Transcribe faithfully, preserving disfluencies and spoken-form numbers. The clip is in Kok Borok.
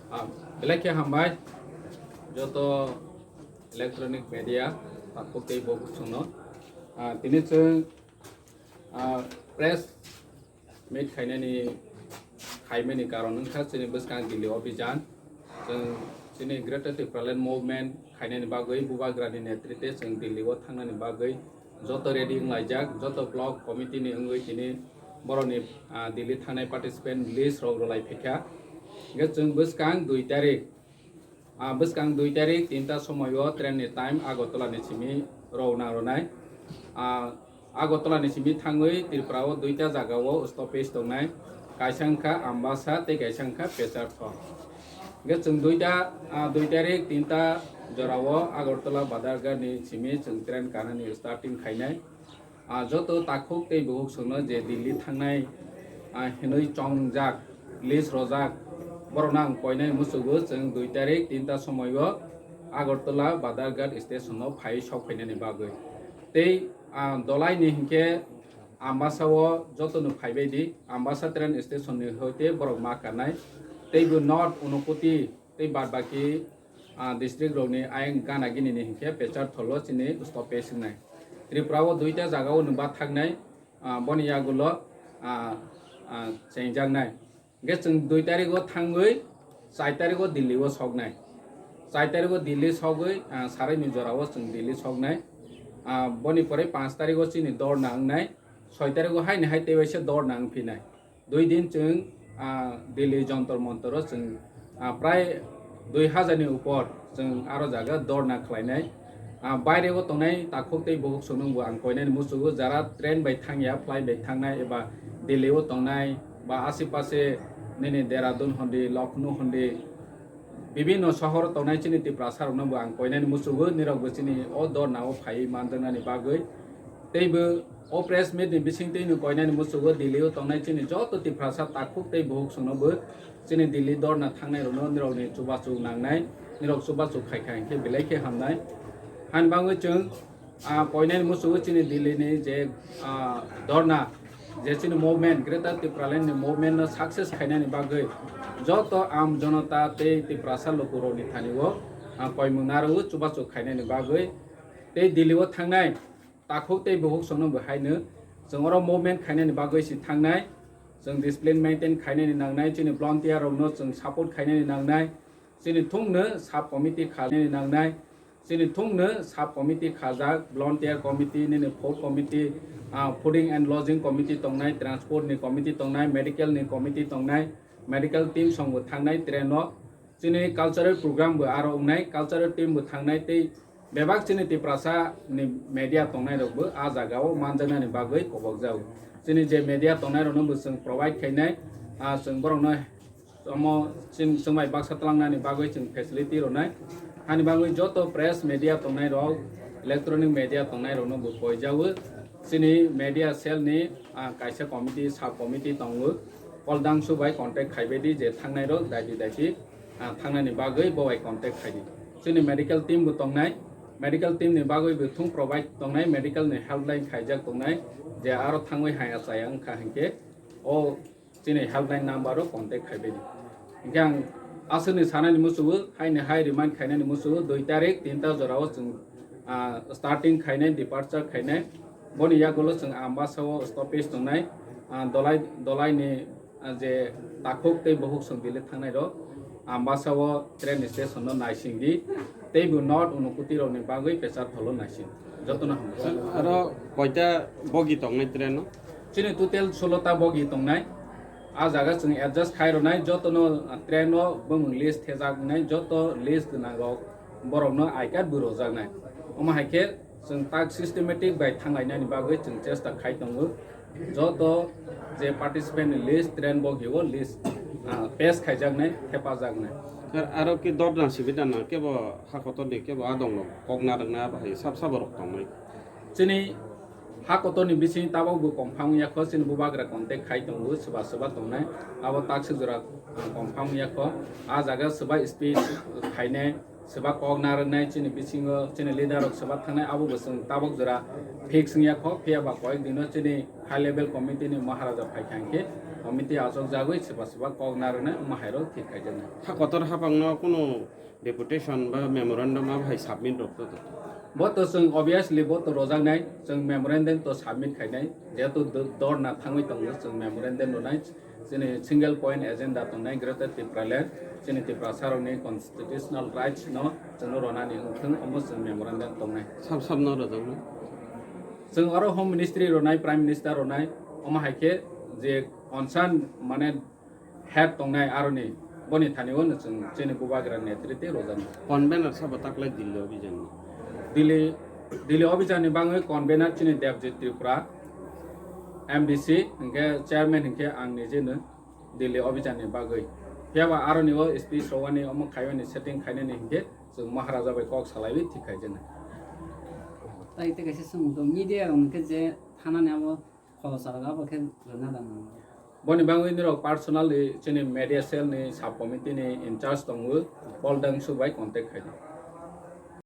Ah, belai khe hambai joto electronic media takhuk tei bo bwswkno. Ah, tini chwng, ah, press meet khainani, khaimani karon wngkha chini bwskang Delhi obijan. Chwng chini Greater Tipraland Movement khainani bagwi Bubagrani netrite chwng Delhi o thangnani bagwi joto ready wnglaijak, joto block committee ni wngwi tini borokni, ah, Delhi thangnai participant list rok rwlai phaikha. Hingkhe chwng bwskang dui tarik, ah, bwskang dui tarik tinta somoio train ni time Agartala ni simi rwna rwnai. Ah, Agartala ni simi thangwi Tripura o duita jaga o stoppage tongnai, kaisa wngkha Ambasa tei kaisa wngkha Pecharthal. Hingkhe chwng duita, ah, dui tarik tinta jora o Agartala Badharghat ni simi chwng train kanani starting khainai. Ah, joto takhuk tei bukhuk songno je Delhi thangnai, ah, hinwi chongjak, list rojak, borokno ang koinai muchugo chwng dui tarik tinta somoio Agartala Badharghat station o phai sok phainani bagwi. Tei, ah, dolai ni hinkhe Ambasa o joto no phaibai di, Ambasa train station ni hoite borok ma kanai. Tei bo North Unakoti tei bad baki, ah, district rokni ayang gana gini ni hinkhe Pecharthal o chini stoppage wngnai. Tripura o duita jaga o nwng bathaknai, ah, boni yagulo, ah, ah, chengjaknai. Hingkhe chwng dui tarik o thangwi char tarik o Delhi o soknai. Char tarik o Delhi sogwi, ah, sarai ni jora o chwng Delhi soknai. Ah, boni pore panch tarik o chini dorna wngnai. Soi tarik o haini hai tei waisa dorna wngphinai. Dui din chwng, ah, Delhi Jantar Mantar o chwng, ah, prai dui hajar ni upor chwng aro jaga dorna khlainai. Ah, baire o tongnai takhuk tei bukhuk songno bo ang koinani muchugo, jara train bai thangya, flight bai thangnai eba Delhi o tongnai ba ashe pashe nini Dehradun hondi, Lucknow hondi, bibinno sohor tongnai chini Tiprasa rokno bo ang koinani muchugo, nirok bo chini o dorna o phaiwi manjaknani bagwi. Tei bo o press meet ni bising twi no koinani muchugo Delhi o tongnai chini joto Tiprasa takhuk tei bukhuk songno bo chini Delhi dorna thangnai rokno nirok ni chubachu nangnai, nirok chubachu khaikha hinkhe belai khe hamnai. Hani bagwi chwng, ah, koinani muchugo chini Delhi ni je, ah, dorna, je chini movement, Greater Tipraland ni movement no success khainani bagwi joto am jonota tei Tiprasa lukurok ni thani o, ah, koimung narwo chubachu khainani bagwi tei Delhi o thangnai takhuk tei bukhuk songno bo haino chwng oro movement khainani bagwi si thangnai, chwng discipline maintain khainani nangnai, chini volunteer rokno chwng support khainani nangnai, chini thungno sub committee khainani nangnai, chini thungno sub committee khajak, volunteer committee, nini food committee, ah, fooding and lodging committee tongnai, transport ni committee tongnai, medical ni committee tongnai, medical team songbo thangnai train o. Chini cultural program bo aro wngnai, cultural team bo thangnai tei bebak chini Tiprasa ni media tongnai rok bo a jaga o manjaknani bagwi kobok jago. Chini je media tongnai rokno bo chwng provide khainai, ah, chwng borokno omo chwng, chwng bai baksa twlangnani bagwi chwng facility rwnai. Hani bagwi joto press media tongnai rok, electronic media tongnai rokno bo koijago. Chini media cell ni, ah, kaisa committee, sub committee tongo. Koldangsu bai contact khaibai di je thangnai rok daiti daiti, ah, thangnani bagwi bo bai contact khai di. Chini medical team bo tongnai, medical team ni bagwi bo thung provide tongnai, medical ni helpline khaijak tongnai, je aro thangwi haya chaya wngkha hinkhe o chini helpline number o contact khaibai di. Hinkhe ang aswkni sanani muchugo, haini hai remind khainani muchugo, dui tarik tinta jora o chwng, ah, starting khainai, departure khainai. Boni yagulo chwng Ambasa o stoppage tongnai, ah, dolai, dolai ni, ah, je takhuk tei bukhuk song Delhi thangnai rok Ambasa o train station no naising di, tei bo North Unakoti rok ni bagwi Pecharthal o naising. Jotono hambai. Aro koita bogi tongnai train o? Chini total solo ta bogi tongnai. A jaga chwng adjust khai rwnai, jotono, ah, train o bumung list thejak wngnai, joto list gwnang rok borokno I card bo rwjaknai. Omo hai khe chwng tak systematic bai thanglainani bagwi chwng chesta khai tongo. Joto je participant ni list, train bogi o list, ah, pass khaijaknai, thepajaknai. Ar-, aro khe dorna sibidana kebo hakotorni kebo adong rok kok narwkna bahai sab sabo rok tongmai. Chini hakotorni bising tabok bo confirm wngya kho, chini bubagra contact khai tongo, swba swba tongnai, abo takswk jora, ah, confirm wngya kho. A jaga swba speech khainai, swba kok narwknai, chini bisingo chini leader rok swba thangnai, abo bo chwng tabok jora fix wngya kho. Phiya ba koyek dino chini high level committee ni Maharaja phaikha hinkhe Committee achuk jagwi swba swba kok narwknai, omo hai rok thik khaijak nai. Ha kotor hapang no kuno deputation ba memorandum abo hai submit rok to to. Bo to chwng obviously bo to rojak nai, chwng memorandum to submit khainai, jehetu do-, dorna thangwi tongo, chwng memorandum rwnai, chini single point agenda tongnai Greater Tipraland, chini Tiprasa rokni constitutional rights no chwngno ronani wngthwng, omo chwng memorandum tongnai. Sab sab no rojak nai. Chwng oro Home Ministry rwnai, Prime Minister rwnai, omo hai khe je concern mane head tongnai aroni boni thani o chwng chini bubagra netrite rojak nai. Convener sabo taklai Delhi obijan ni. Delhi, Delhi obijan ni bangwi convener chini Debjit Tripura, M D C, hinkhe chairman hinkhe ang nijeno Delhi obijan ni bagwi. Phiya ba aroni o speech rowani omo khaimani setting khainani hinkhe chwng Maharaja bai kok salaiwi thik khaijana. Tai tei kaisa swngmung tong, media rok hinkhe je thanani abo khoroksa rok abo khe rwna da nang. Boni bagwi nirok personally chini media cell ni sub committee ni in charge tongo, Paul Dangsu bai contact khaidi.